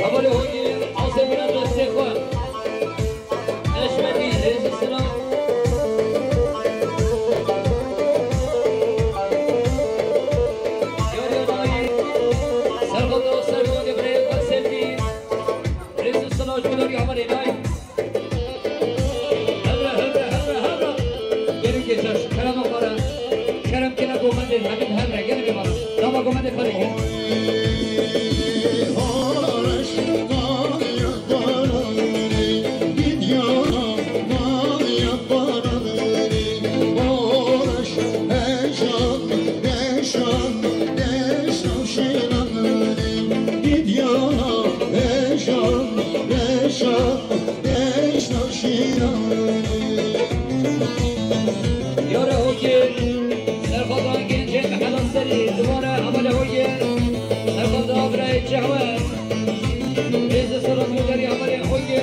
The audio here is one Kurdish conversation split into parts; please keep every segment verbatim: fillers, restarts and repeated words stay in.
Hevalê Hogî, asê bira destê xwe. Eşmedî, hêz û silav. Yariya dayî, serxweda û serxwedê birayê xwe Sevgî. Hêz û silav ji bo dayî hevalê dayî. Hevre, hevre, hevre, hevre. Gelin geçer şu kerema xwe re. Kerem kine gomendê, hemin hevre, gelin bir bana. Dama gomendê xwe re gel. Yare Hogê, serxweda gencê mehela serî, dibare hevalê Hogê, serxweda birayê Cehwe, rêzê serxweda derî hevalê Hogê.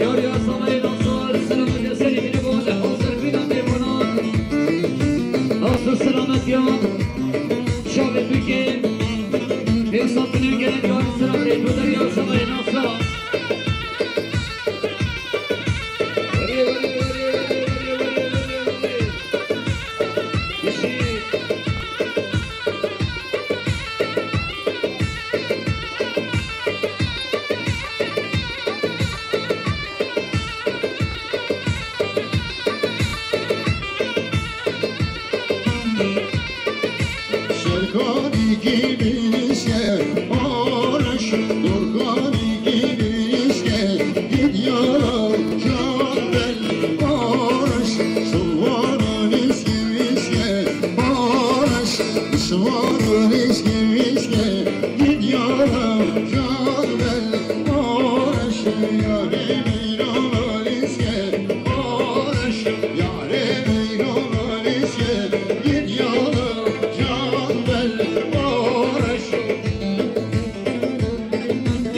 Yar ya salayê nasar, selamet ya serê bîne bo de hazir bîne mêvanan. Nasıl selamet ya? Şavê bike. Pêsa binê gelek yar selamet, bu derya salayê nasar.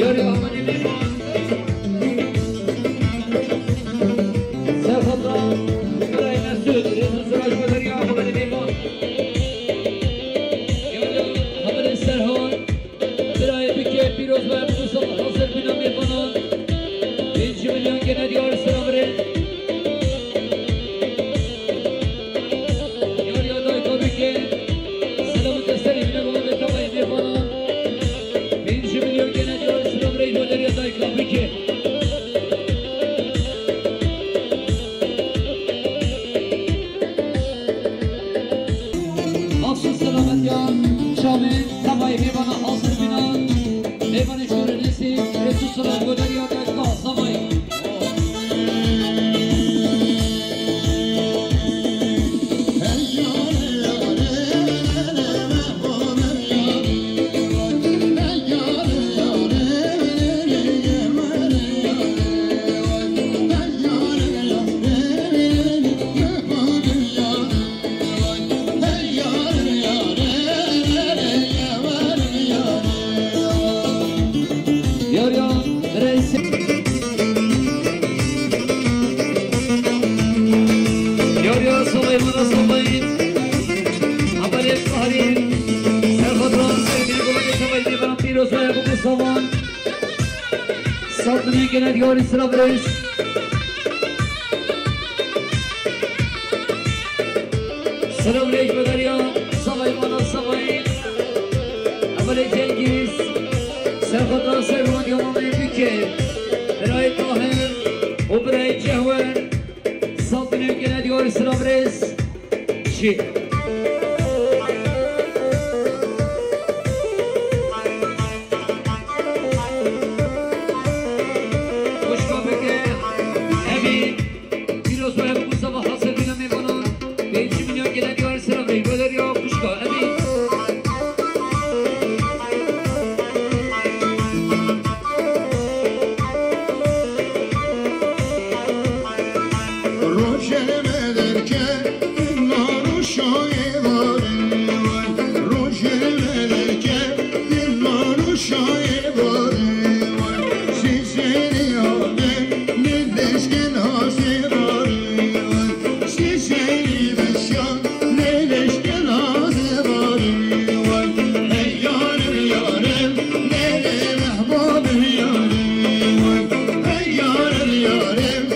Yarî Amelî Mêvan. Serxota Birayê Mesûd, rêz û siraj Bederiya Amelî Mêvan. Yarî Amelî Serhan. Birayê bike, pîroz be, Musa hazir bîna mêvanan. Pêncî milyon gene diyar sira virê. Yar ya dayka bike. Selam û desterê bîne gola bê tavayê mêvanan. Pêncî milyon gene diyar sira virê, yar ya dayka bike. Mexsûs selametiya çavê tevayê mêvana hazir bîna. Mêvanê şûrê lêsê, rêz û silav goderiya dayka zavayê. Yar ya, reis. Yar ya, Salayê me de Salayê. Amelê Tahirî. Serxota, serê gola bê tavayê mêvanan pîroz be, bû savan. Sed milyon gene diyarî sira virêj. Selam leyk bederiya, zavayê mana zavayê. Amelê Cengîz, serxota ser wan ya mamê bike. Birayê Tahir û birayê Cehwer. Sed milyon gene diyarî sira virêj. Çi? Xwişka bike, Emîn, pîroz be, Mustafa hazir bîne mêvanan. Pêncî milyon gene diyar sira vey, Bederiya xwişka, Emîn. Rojê me derke, nar û şayê varê, rojê me derke, nar û şayê varê, sîsênî abe, ne leşken hazê varê, sîsênî beşan, ne leşken hazê varê, hey yarim, yarim, ne lê mehbubim, yarim, hey yarim, yarim.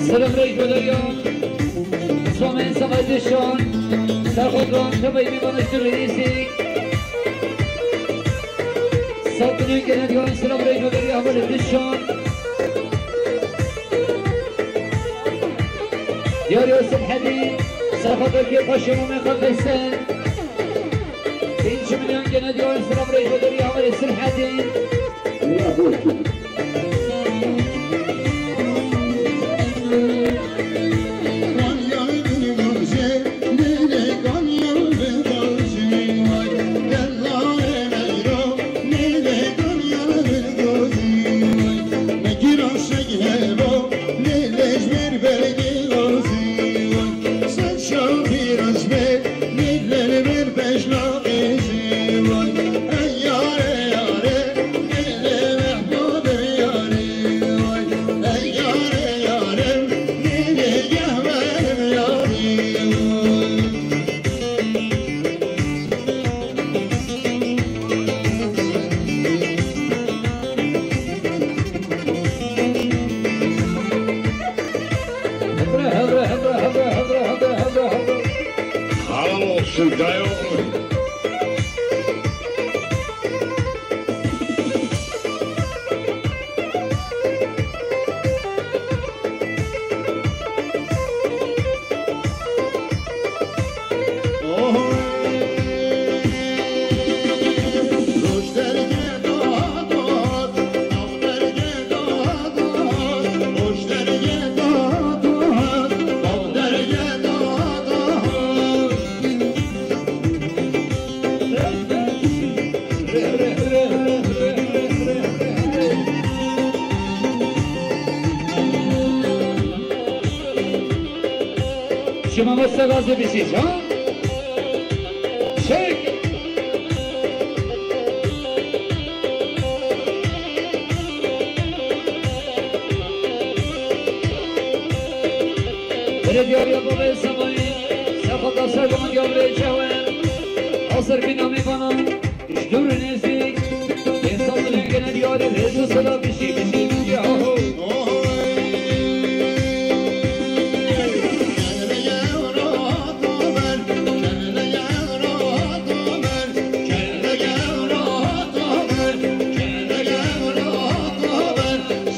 Selam reyko derya. Somen Savaş Dişan. Serxotan, tevayê mêvanê tu reîsî. Sed milyon gene diwan selam reyko derya hevalê Dişan. Yarî Sirhedîn, serxotan kê paşê Mamê Qafesen. Pênc milyon gene diwan selam reyko derya hevalê Sirhedîn. Lazê bişîş, ha? Çek! Belediya ya bavê Semayî, sefata ser bana gavre çewe. Hazır bir namê bana. Ji dûr û nêzîk, însan dilê gene diyarî rêz û seda bişî, bişî, bişî, aho.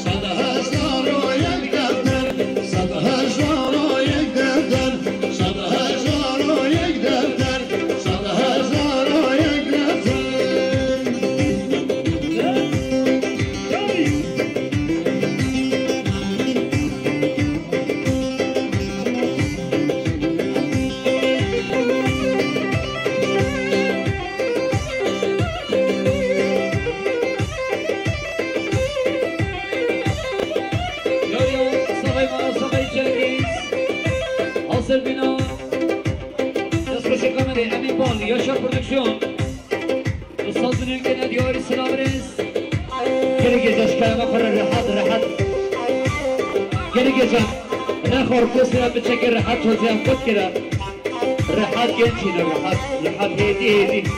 Sed hezar û yek defter, sed hezar û yek defter, sed hezar û yek defter, sed hezar û yek defter. Yo, yo, savay ma, savay Cengiz. Hazır bina. Destxweşê kamerê Emîn Bal, Yaşar Prodüksiyon. Ustazın ülkene diyarî silav rêz. Gelî gece şikayema xwe re rehat, rehat. Gelî gece. Ne xorkosira biçeke rehat çözüyen kot kira. Rehat gençine rehat. Rehat hêdî hêdî.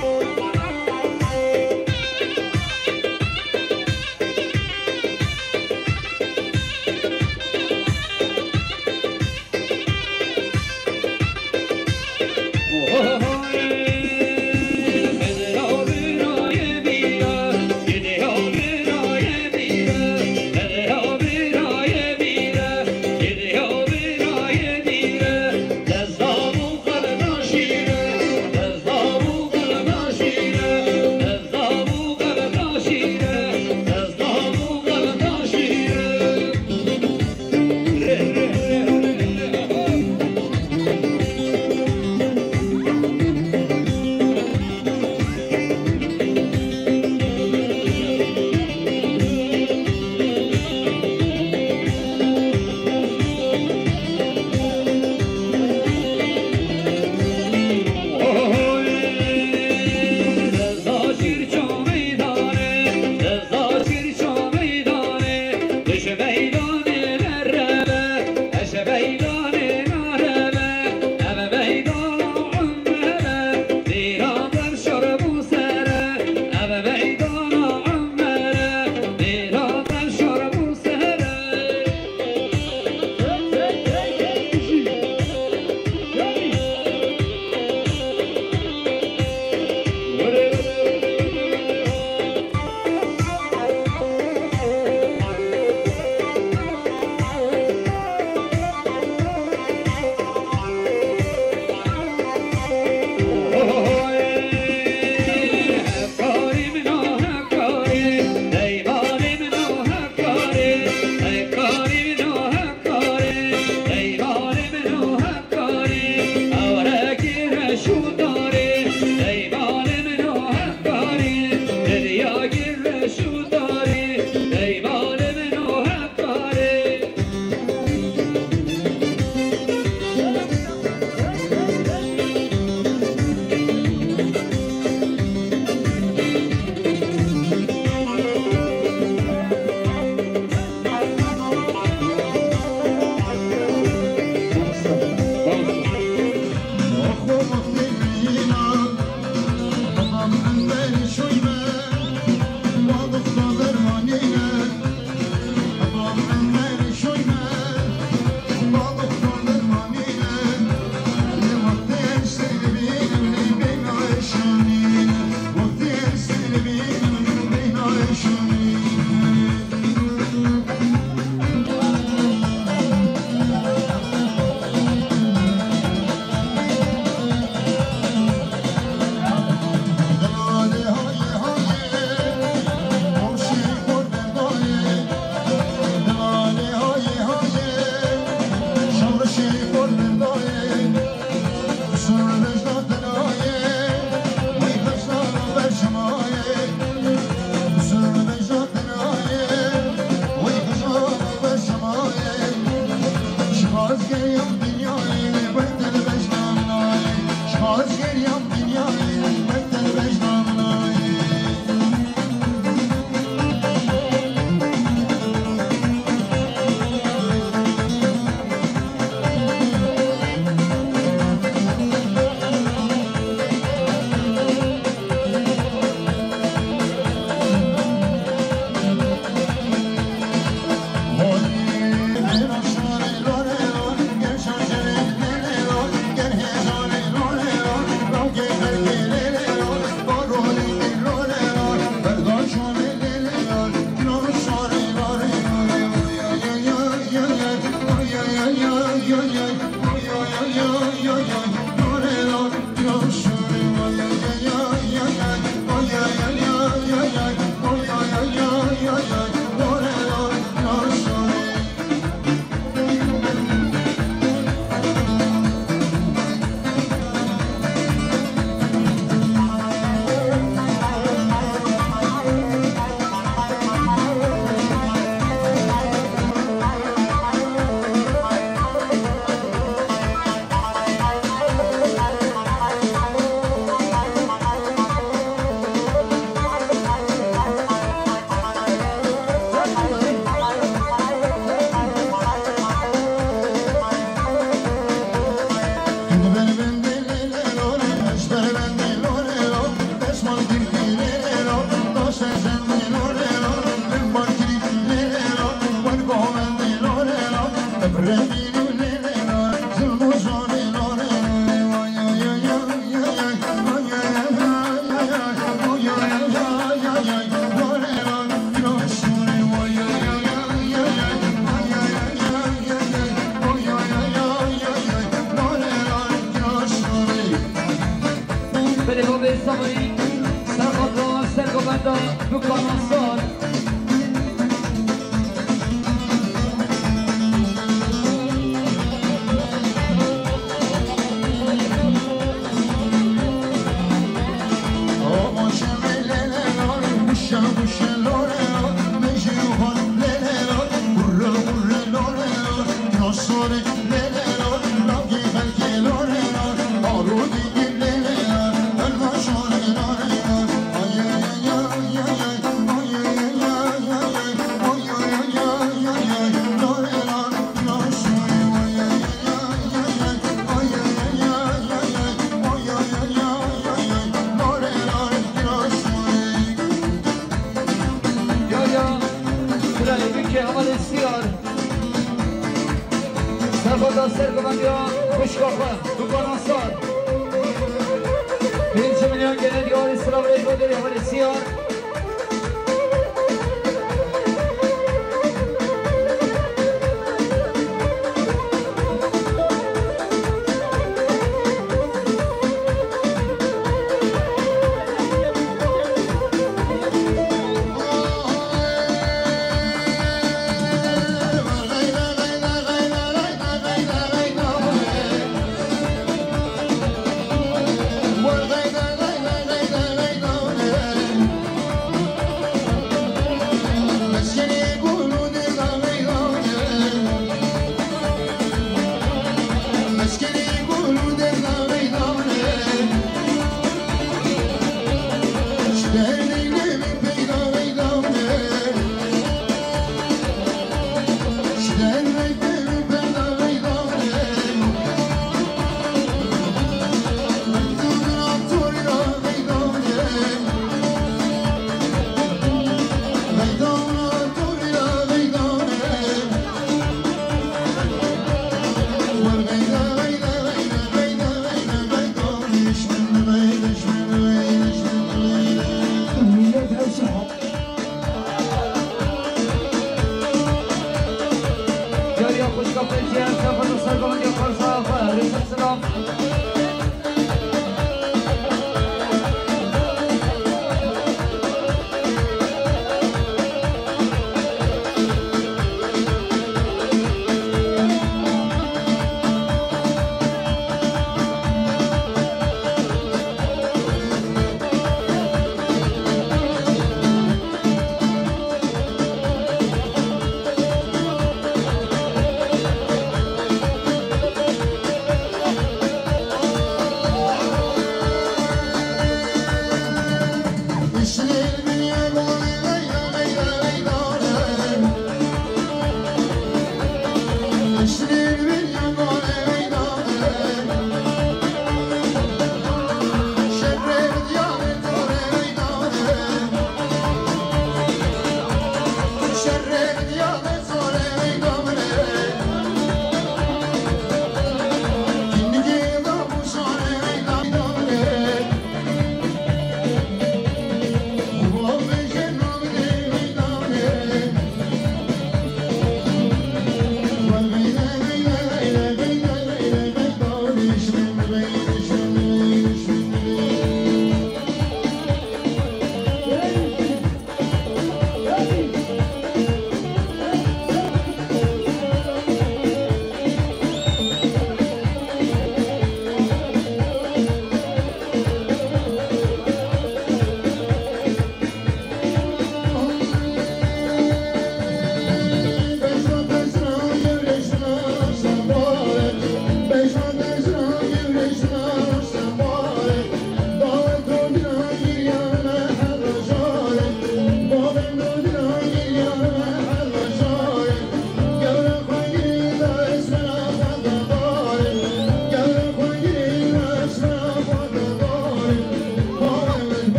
Serxota sergovenda dukana sar. Ya ya, birayê min ke hevalê Siyar. Serxota sergovendiya xwişka xwe, dukana sar. Pênc milyon gene diyarî sira birayê xwe derê hevalê Siyar.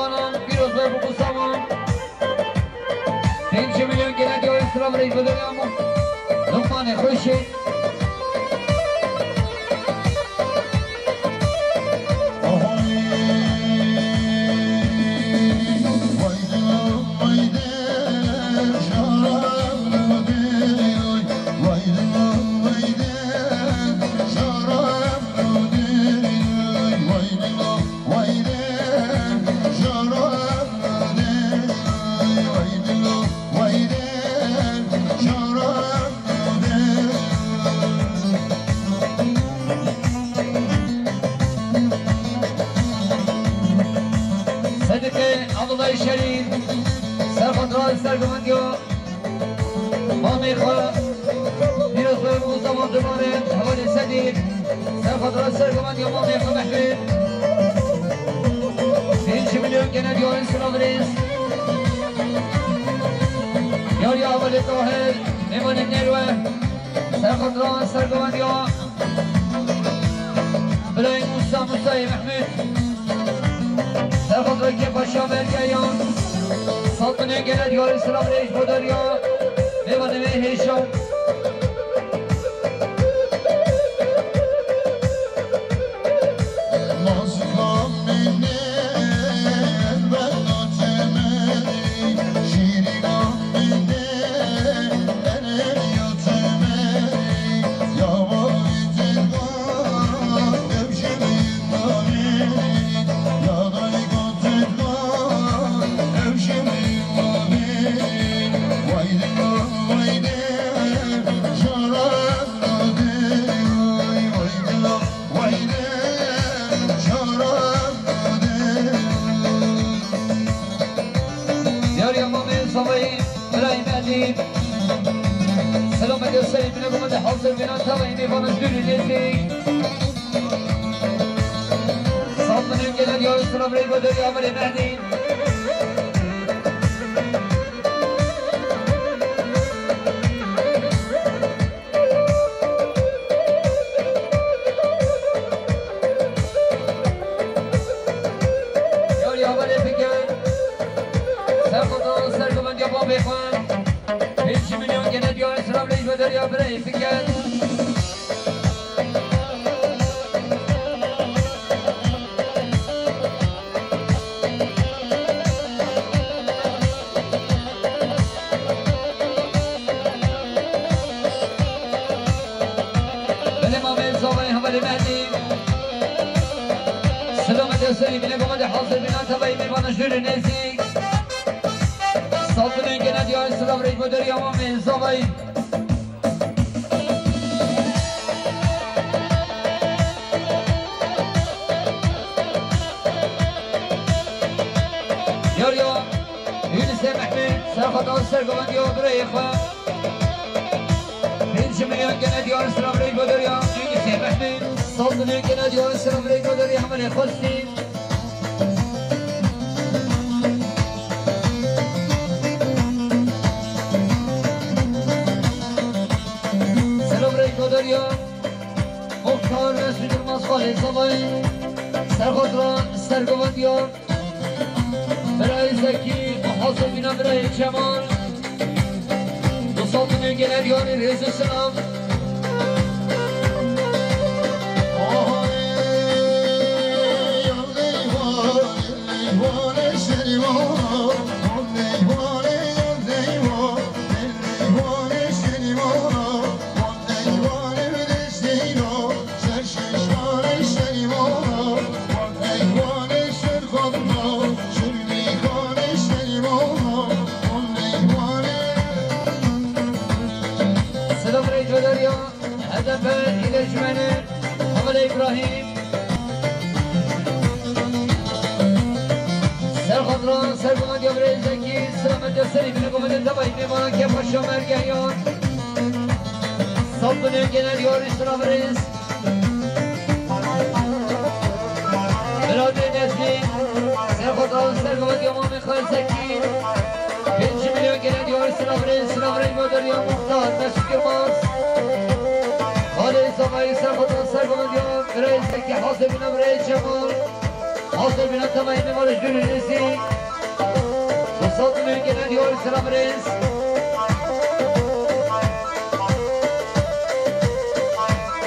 Pîroz be bi Musa wan. Pênc milyon gele diyarê silav rêj bi derya min. Lokmanê xweşê. Sedîqê Abdullah Şerîf, serxwedra sergovendiya mamê xwe, pîroz be Mustafa Dimarê, hevalê Sedîq, serxwedra sergovendiya mamê xwe Mehmet. Pênc milyon gene diyarê silav rêz. Yariya hevalê Tahir, mêvanê Nêrwe, serxwedra sergovendiya Birayê Musa, Musayê Mehmûd. Serxwedra kê paşa mergeyan. Sed milyon gele diyarê silav rêj bo deriya. Mêvanê me hêşan. Diyar ya mamê zavayê Birayê Mehdî. Selamet ya serê bine gomede hazir bina tavayê mêvana jûrê nêzî. Sed milyon gele diyarê silav rêj bo deriya Birayê Mehdî. Yar ya belê fikir. Serxwedra sergovendiya babê xwe. Pênc milyon gene diyarê silav rêj bo deriya birayê fikir. Belê mamê zavayê hevalê Mehdî. Selamet ya serî bine gomede hazir bina tavayê mêvana jûrê nêzî. Sed milyon gene diyarê silav rêj bo deriya mamê zavayê. Yar ya Yunusê Mehmûd, serxwedra sergovendiya birayê xwe. Pênc milyon gene diyarê silav rêj bo deriya Yunusê Mehmûd. Sed milyon gene diyarê silav rêj bo deriya hevalê Xwestî. Selam rêj bo deriya Muxtar Mesûd Yilmaz xalê zavayê. Serxwedra sergovendiya birayê Zekî, hazir bina birayê Cemal. Du sed milyon gene diyarê rêz û silav. Selam rêj bo deriya H D P îlejmene Hevalê Îbrahîm. Serxwedra sergovendiya birayê Zekî, selamet ya serê bine gomede tavayê mêvana kê paşa mergeyan. Sed milyon gene diyarê silav rêz. Biradê Nezmî, serxwedra sergovendiya mamê xwe Zekî. Pênc milyon gene diyarê silav rêj, silav rêj bo deriya Muxtar Mesûd Yilmaz. Xalê zavayê serxwedra sergovendiya birayê Zekî, hazir bina birayê Cemal. Hasır bina temayî mîmarê jûnê nêzî. Fırsat mümkün ediyor sıra birêz.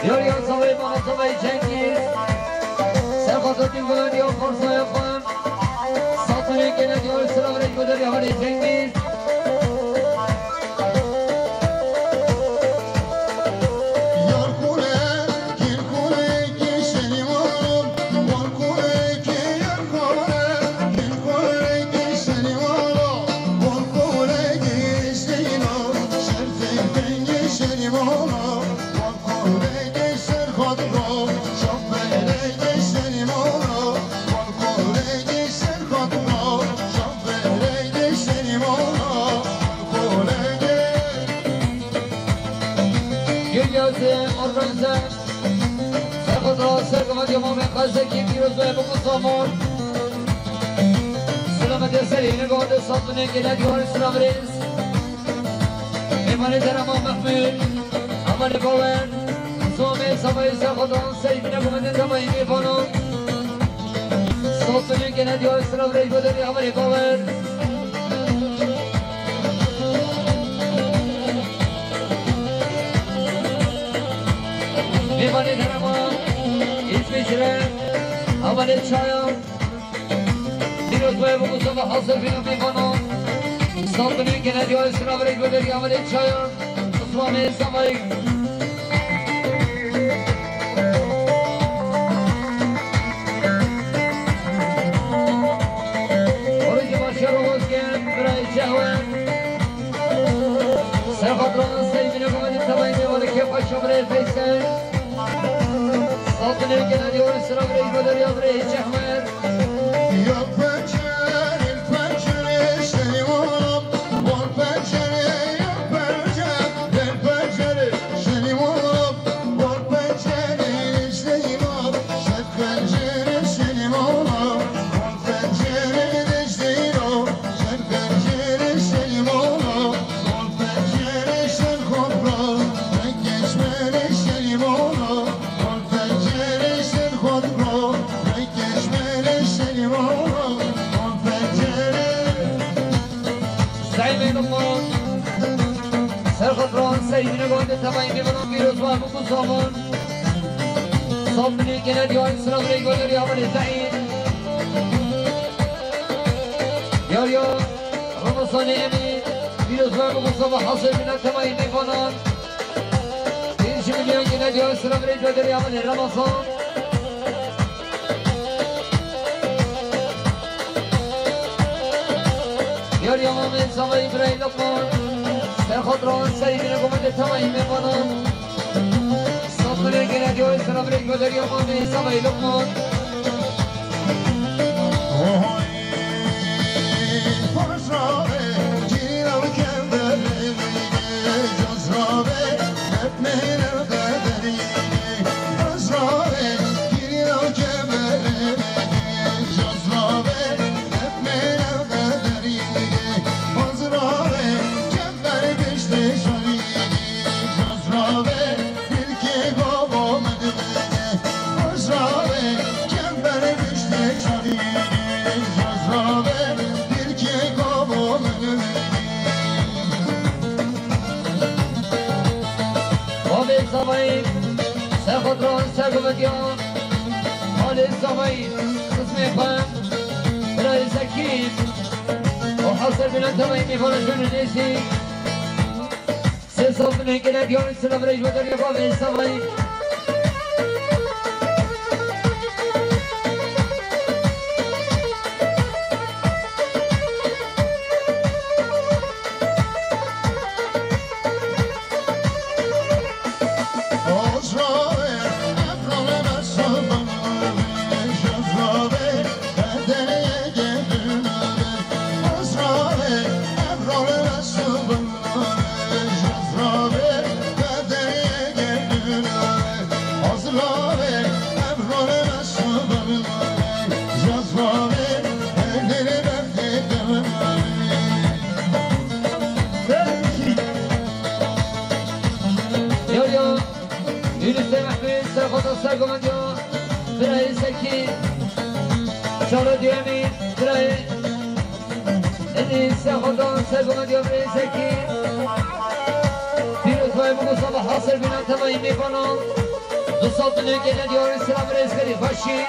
Yar yar savayı bana savayı Cengiz. Serkata tüm gelen yar Farsaya fan. Satın ülkene diyor sıra ve renkli bir yahane Cengiz. Gel yazı organize. Serkota sergama diyor Muhammed Kazeki, Piroz ve Buku Samon. Selamet eser yine gördü, sattın engel ediyor, sıra birêz. Emanet Erama Mahmud, Aman Bawer, Zome Samayı Serkotan, Seyfine Kumetin Samayı Mifano. Sattın engel ediyor, sıra birêz, götürüyor Aman Bawer. Mêvanê herêma Îsviçre, hevalê çayan. Pîroz be bi Mustafa Hasan Fînû mêvanan. Salbinê genediya Îsraîlê Goderî hevalê çayan. Osmanê Savayî. Orê ki başa rovaz ke, birayê çehwe. Serxatran Seyfîne Mehmetî tevayî mêvanê kêfa şamirê Feysel. Saltinê genedî orê sira birê ji Goderî ya birê çehwer. Ya pencerê, pencerê Şerîf olam, wan pencerê, ya pencerê, pencerê Şerîf olam, wan pencerê Şerîf olam, ser pencerê Şerîf olam, wan pencerê Şerîf olam. Seyfî Lukman, Serxatran, Seyfîne Gonde, Temayî Mîvanan, Pîroz Mahmûd Musaman, Sabrinê Genel Yayın Sıra Birey Gönder Yamanê Zehîr, Yarya, Ramazanê Emî, Pîroz Mahmûd Musaman, Hasır Bina Temayî Mîvanan, Birinci milyon yine diyor sıra bir ecbedir yamanê Ramazan. Yar yamanê Sava İbrahim Lokman. Serxot Rawan Seyfine Komede Temayî Mîvanan. Sabrinê gene diyor sıra bir ecbedir yamanê Sava Lokman. Babê Zavayî, Serxotran, Sergovetiya, Halê Zavayî, Xizmê Xwe, Birayê Zekî, û Hasan Bülent Zavayî, Mîvana Jûnê Nêzî. Sê sal binê gele diyarê sila birê ji we derya bavê Savayî. Yo, yo. Yunus Mehmet, Serxota Sergomendiya, Birayê Sekî, Duyemî, birayê. Enî serxwezan sergometiya birayê Zekî. Pîroz bay Mugo Saba hasil bîna temayî mêvanan. Du sal di nû gene diyarî sila birayê Zerî Xweşî.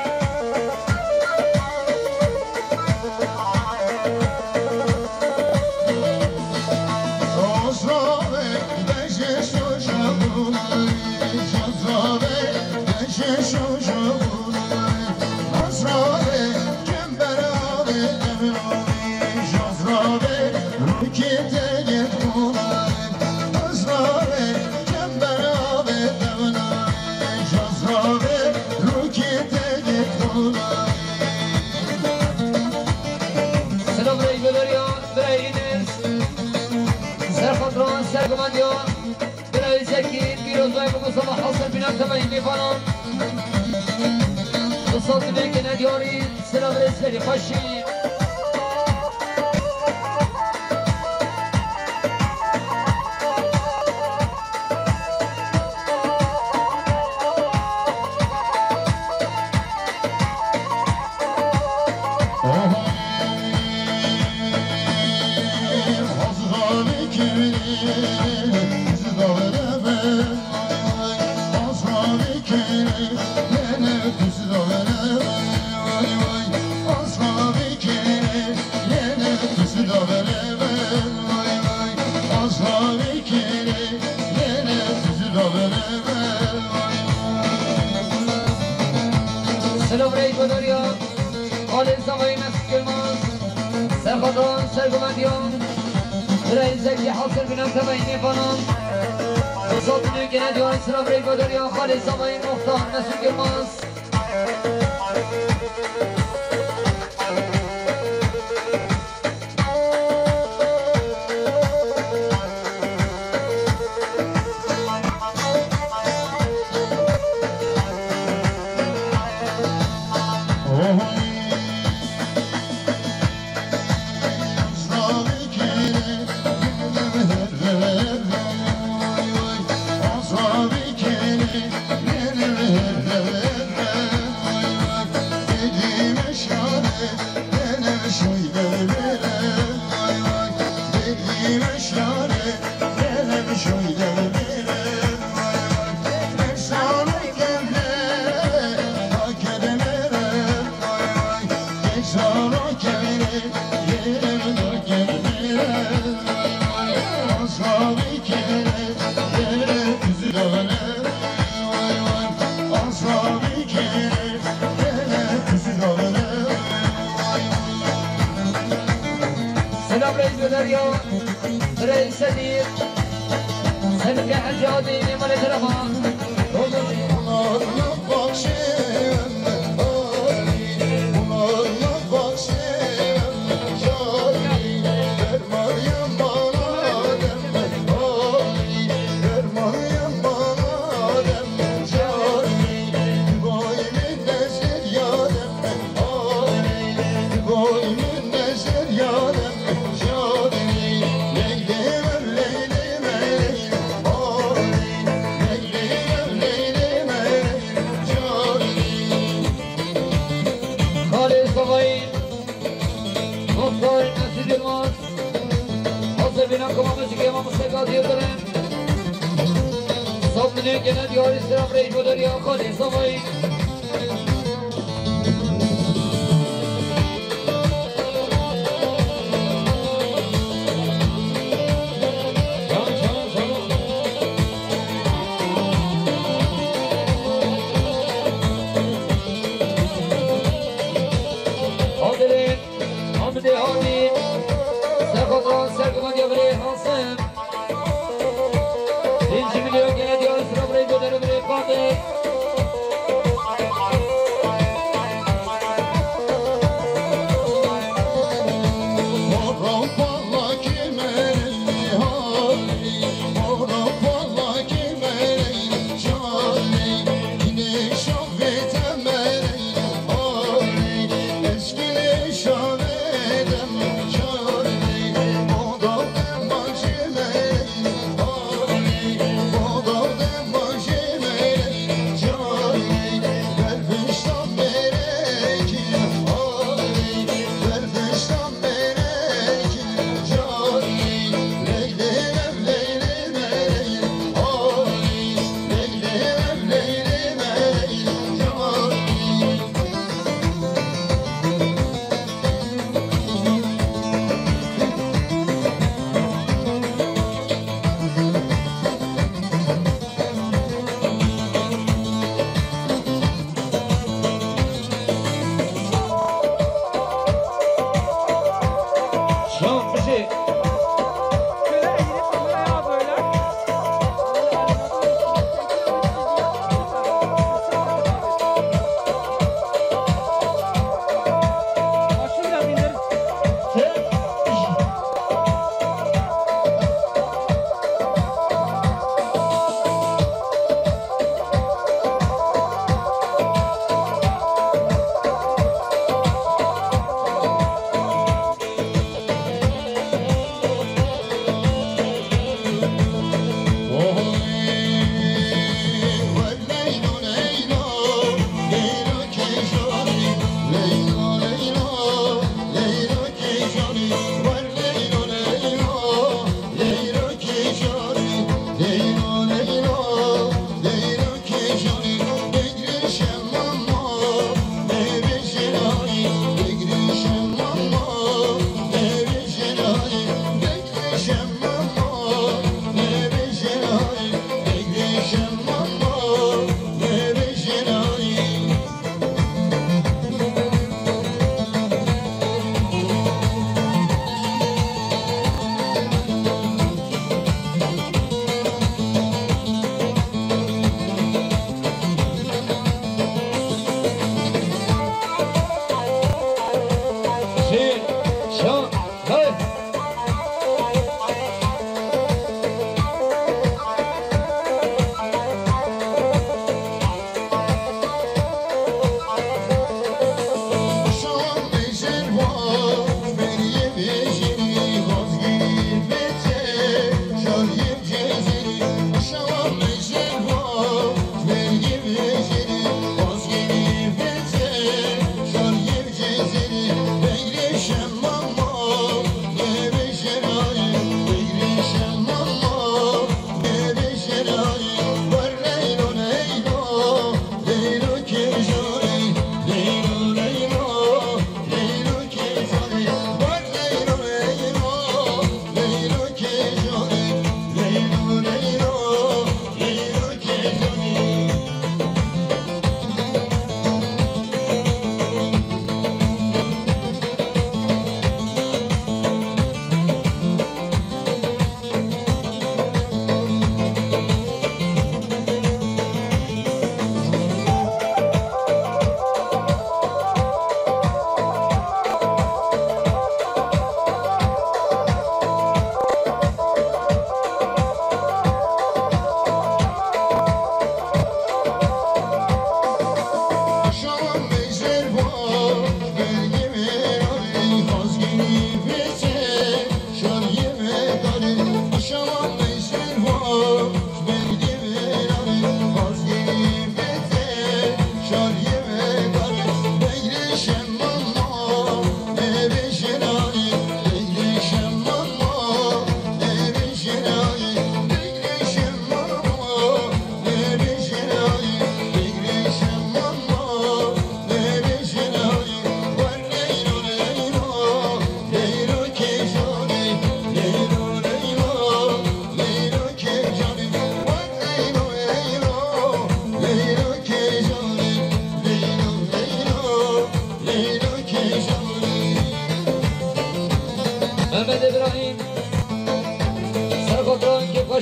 Selam reyveriya, birayê Enes. Serxwezan sergometiya. Birayê Zekî, pîroz bay Mugo Saba hasil bîna temayî mêvanan. Du sal di nû gene diyarî sila birayê Zerî Xweşî. Selam reyveriya. Xalê Zavayê Mesûd Yilmaz, serxwezan sergometiya. Birayê Zekî hasil bîna temayî mêvanan. Sal di nû gene diyarî sila birayê Baderiya, Xalê Zavayê Muxtar Mesûd Yilmaz. Selam reis Bederiya, reis Sedir. Sedike Hecî Adî, Nêmalê Teleman. Xalê Savayî, Muxtar Mesûd Yilmaz, hazir bîna koma muzîkê Mamoste Gazî Yildirim. Sab minê gene diyarî selam reyveriya Xalê Savayî. Aferin. Hamidê Hamî. Serxwezan sergometiya birê Hasim. Pêncî milyon gene diyarî sira birê Goder û birê Fatih.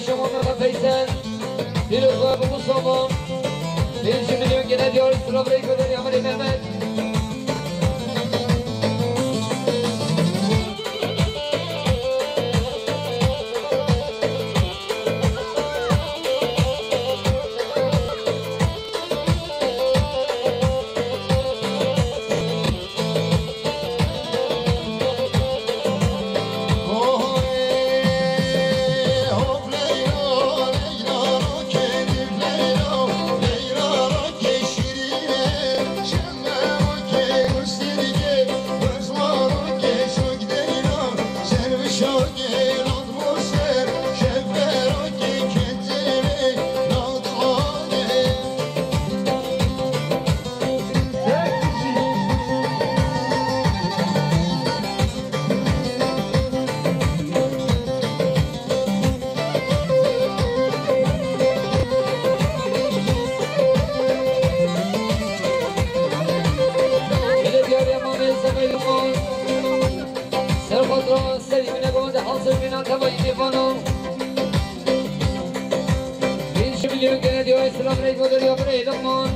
Şaman Mirza Feysel, Dîlokar Mustafa, pênc milyon gene diyar, Sirabirê Koderî Amirê Mehmet. Belediye Mamê Zemeylûman, Serxatra Serî Mine Gomede hazir bîna tevayî nêvana. Bin şu milyon gene diyor, Selam Rey Goder ya Rey Lokman.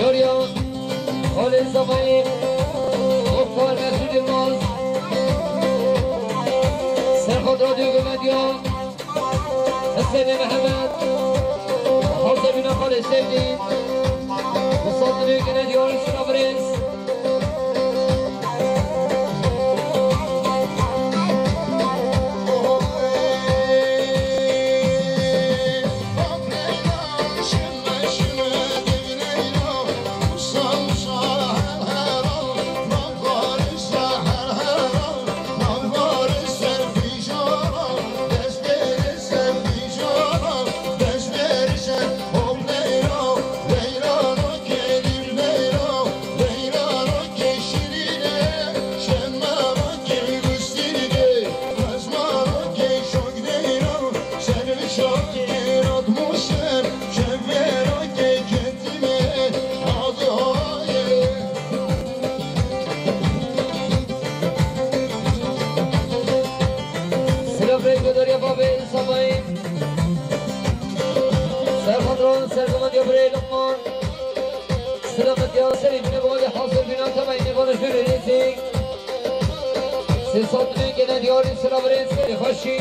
Yoriya, Xalê Zemayî, Muxtar Mesûd Yilmaz, Serxot Radyo Gomediya, Hüseyin Mehmet, Hazebîna Xalê Sevdî, Musat Nû Gene Diyarî Şinavirêz. Silav rê godariya bavê Samayî. Serxatran sergomandiya birê Luqman. Silametiya serê bine bavê hazir bîna temayî nêvana jûrê rêzî. Sê sed milyon gene diyarî silav rê serê xweşî.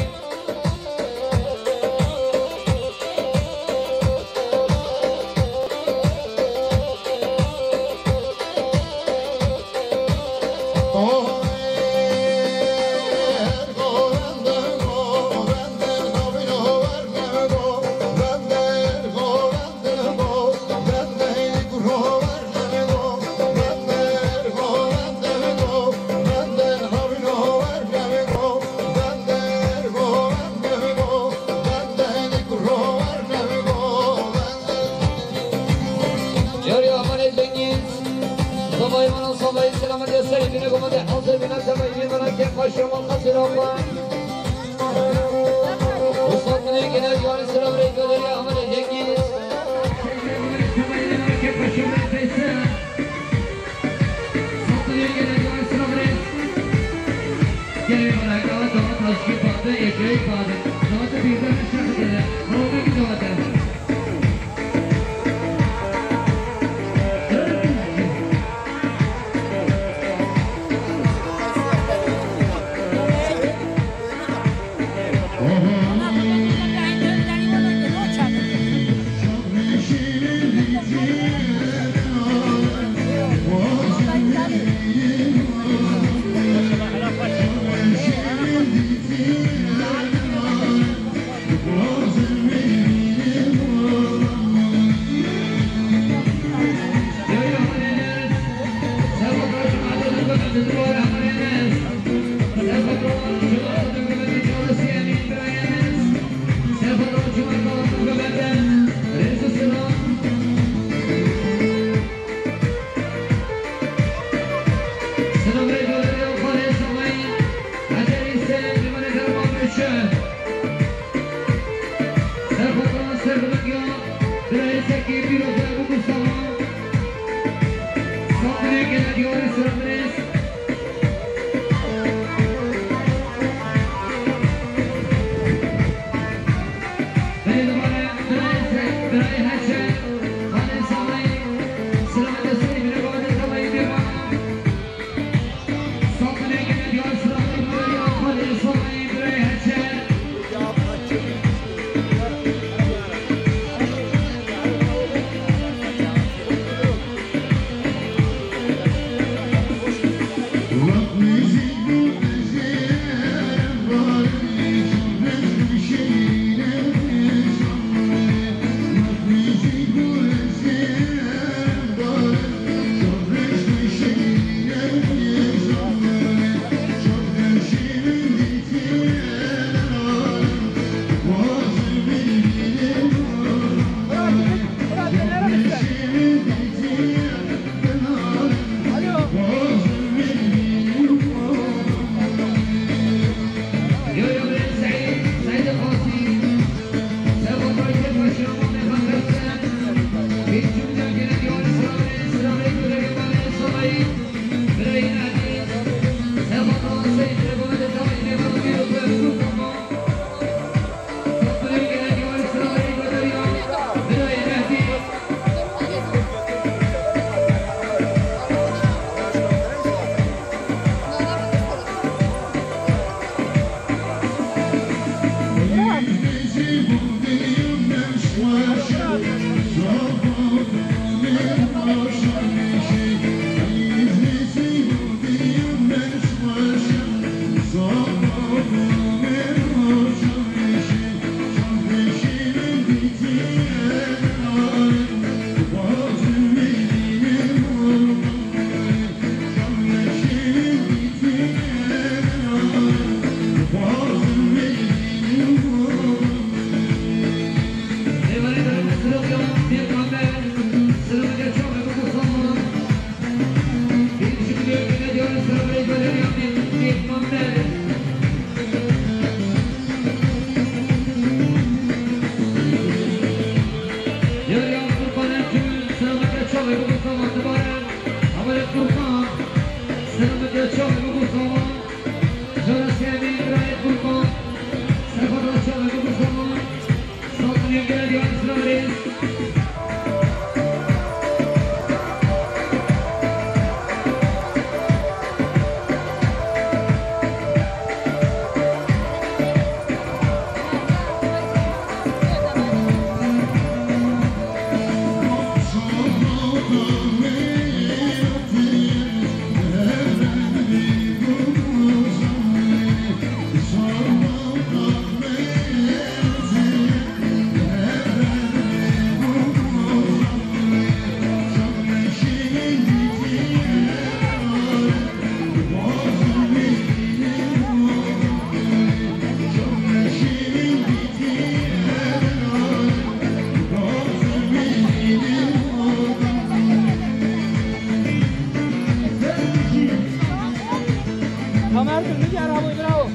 Yarî Amanê Cengiz, Zavayê Mano Zavayê, selametê serê bîne, gometê hazir bîne, temayî bîne, ke paşa mal qasir Aman. Ustad Minê Genel Yarî, selam rê godariya Amanê Cengiz. Kamer kırmızı yaralı, bravo.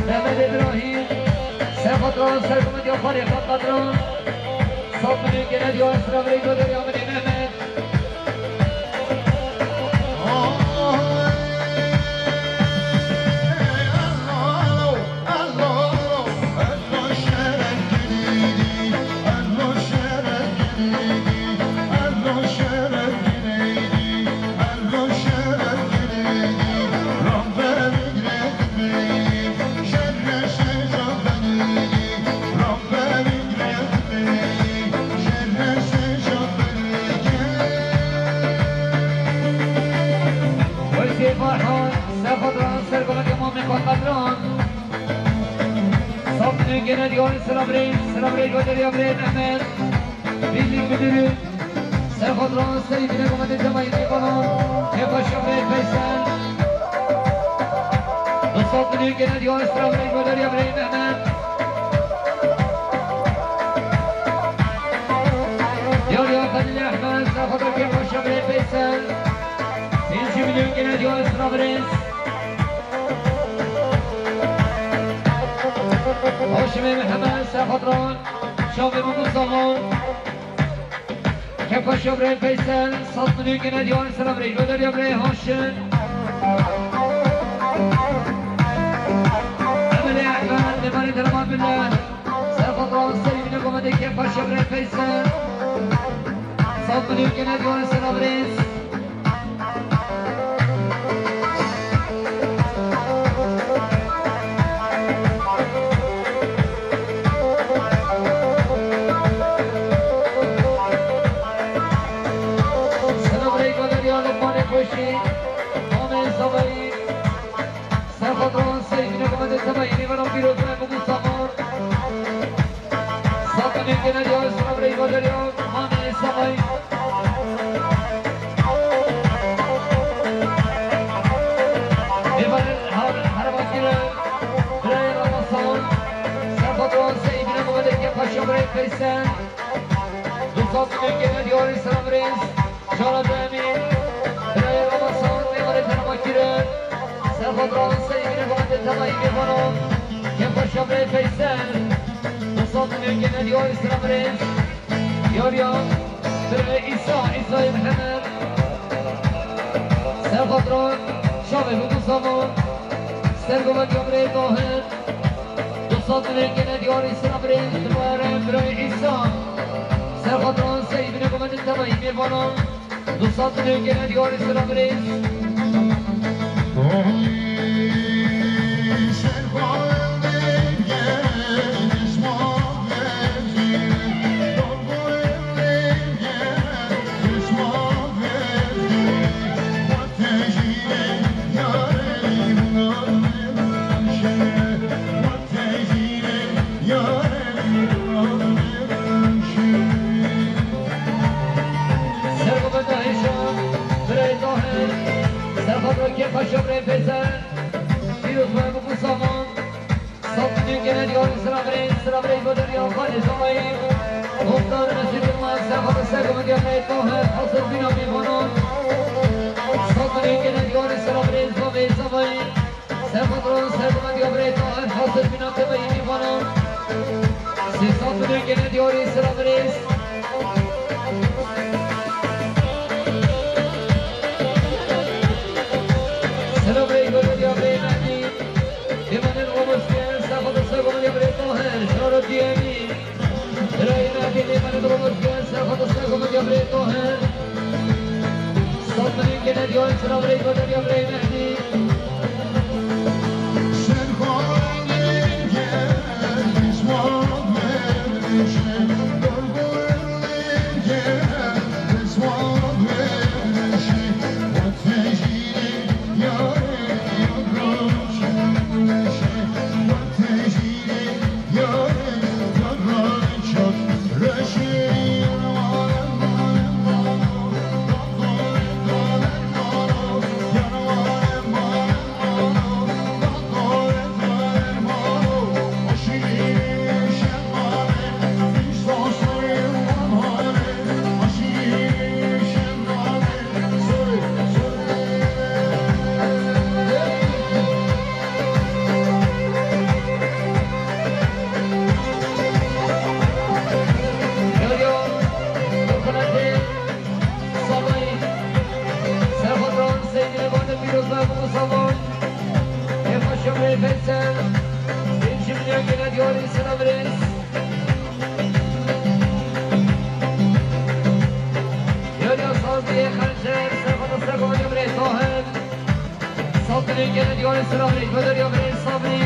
Mehmet Îbrahîm, ser patron, ser komediya xwarê xwe patron. Sat milyon gene diyor, sıra vereyim, ödül yağmur, Mehmet. Wezîr Farhan, Sefadran, Sergola Kemal Mekan Kadran. Sap Nüngene diyor, selam rey, selam rey, gönderiyor rey Mehmet. Birlik Müdürü, Sefadran, Seyfine Komutanı Cemal Yıkılan, Kefa Şoför Veysel. Sap Nüngene diyor, selam rey, gönderiyor rey Mehmet. Diyor ya Halil Ahmet, Sefadran, Kefa Şoför Veysel. Birinci milyon gene diyor, sıra Brez. Haşim Mehmet, Sefadran, Şafi Mahmut Zaman. Kefa Şoför Veysel, Sat milyon gene diyor, sıra Brez. Öder ya Brez, Haşim. Emre Ahmet, Nebari Derman Bilal. Serhat Ağasay, Bine Komedi, Kefa Şoför Veysel. Sat milyon gene diyor, sıra Brez. Selam aleyküm, ya Lokman Koşi. Yeni bana bir öpme bu zaman. Satın ülkene diyor, sana burayı gönderiyor. Mami Samay. Êvarê her, her vakî re birayê Ramazan, Serxatran Seîdîne Mehmedê ke paşa birayê Feysel. Du sed milyon gene diyarî selam rêz. Şara Demî, birayê Ramazan, êvarê tenama kirin. Serxatran Seîdîne Mehmedê temayî mêvanan. Ke paşa birayê Feysel. Du sed milyon gene diyarî selam rêz. Yariya, birayê Îsa, Îsayê Mihemed. Serxatran, şavê bi du saman. Sergovendiya birayê Tahir. Du sed milyon gene diyarî selam rêz. Dibare birayê Îsa. Serxatran Seîdîne Mehmedê temayî mêvanan. Du sed milyon gene diyarî selam rêz. Sergovendiya Hêşan, birayê Tahir, Serxatran Kêfaşa birayê Feysel, pîroz be bi du saman. Sed milyon gene diyarî selam rêz, selam rêz bo derya Xalê Zamayî. Muxtar Mesûd Yilmaz, Serxatran Sergovendiya birayê Tahir, hazir bîna mêvanan. Sed milyon gene diyarî selam rêz bo Xalê Zamayî. Serxatran Sergovendiya birayê Tahir, hazir bîna temayî mêvanan. Sê sed milyon gene diyarî selam rêz. Selam rêz bo derya birayê Mehdî. Êmanên Romosken, Serxatran Sergovendiya birayê Tahir, şara diyemî. Birayê Mehdî, êmanên Romosken, Serxatran Sergovendiya birayê Tahir. Sed milyon gene diyarî selam rêz bo derya birayê Mehdî. Serxatran Seîdîne Mehmedê pîroz be bi du saman. Kêfaşa birayê Feysel, pêncî milyon gene diyarî selam rêz. Yariya Sabriyê Xencer, Serxatran Sergovendiya birayê Tahir. Sed milyon gene diyarî selam rêz bo derya birayê Sabrî.